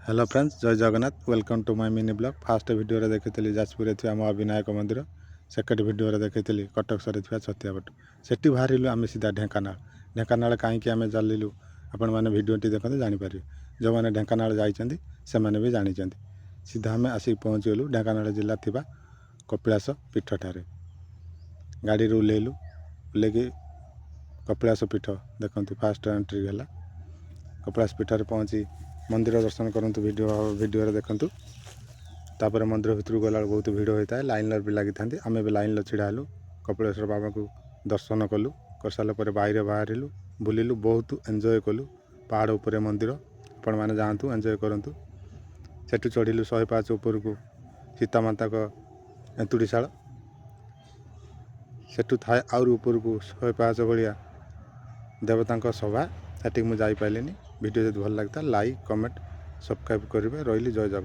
Hello friends, ଜୟ Jagannath. Welcome to my mini vlog. First ଭିଡ଼ିଓରେ ଦେଖିଥିଲି ଯାଜପୁରରେ ଥିବା ମହାବିନାୟକ ମନ୍ଦିର। ସେକେଣ୍ଡ ଭିଡ଼ିଓରେ ଦେଖିଥିଲି କଟକ ସହରରେ ଥିବା ଛତିଆବଟ। ସେଠି ବାହାରିଲୁ ଆମେ ସିଧା ଢେଙ୍କାନାଳ। ଢେଙ୍କାନାଳ କାହିଁକି ଆମେ ଚାଲିଲୁ, ଆପଣମାନେ ଭିଡ଼ିଓଟି ଦେଖନ୍ତୁ, ଜାଣିପାରିବେ। ଯେଉଁମାନେ ଢେଙ୍କାନାଳ ଯାଇଛନ୍ତି, ସେମାନେ ବି ଜାଣିଛନ୍ତି। ସିଧା ଆମେ ଆସିକି ପହଞ୍ଚିଗଲୁ ଢେଙ୍କାନାଳ ଜିଲ୍ଲା ଥିବା କପିଳାସ ପୀଠଠାରେ। ଗାଡ଼ିରୁ ଓହ୍ଲେଇଲୁ। ଓହ୍ଲେଇକି କପିଳାସ ପୀଠ ଦେଖନ୍ତୁ, ଫାଷ୍ଟ ଏଣ୍ଟ୍ରି ହେଲା। କପିଳାସ ପୀଠରେ ପହଞ୍ଚି ମନ୍ଦିର ଦର୍ଶନ କରନ୍ତୁ, ଭିଡ଼ିଓରେ ଦେଖନ୍ତୁ। ତାପରେ ମନ୍ଦିର ଭିତରକୁ ଗଲାବେଳକୁ ବହୁତ ଭିଡ଼ ହୋଇଥାଏ, ଲାଇନ୍ରେ ବି ଲାଗିଥାନ୍ତି। ଆମେ ବି ଲାଇନ୍ରେ ଛିଡ଼ା ହେଲୁ। କପିଳେଶ୍ୱର ବାବାଙ୍କୁ ଦର୍ଶନ କଲୁ। କରିସାରିଲା ପରେ ବାଇରେ ବାହାରିଲୁ, ବୁଲିଲୁ, ବହୁତ ଏନ୍ଜୟ କଲୁ। ପାହାଡ଼ ଉପରେ ମନ୍ଦିର, ଆପଣମାନେ ଯାଆନ୍ତୁ, ଏନ୍ଜୟ କରନ୍ତୁ। ସେଠୁ ଚଢ଼ିଲୁ 100 ପାହାଚ ଉପରକୁ, ସୀତାମାତାଙ୍କ ଏନ୍ତୁଡ଼ିଶାଳ। ସେଠୁ ଥାଏ ଆହୁରି ଉପରକୁ 100 ପାହାଚ ଭଳିଆ ଦେବତାଙ୍କ ସଭା। ସେଠିକି ମୁଁ ଯାଇପାରିଲିନି। ଭିଡ଼ିଓ ଯଦି ଭଲ ଲାଗିଥାଏ, ଲାଇକ୍, କମେଣ୍ଟ, ସବସ୍କ୍ରାଇବ୍ କରିବେ। ରହିଲି, ଜୟ ଜଗନ୍ନାଥ।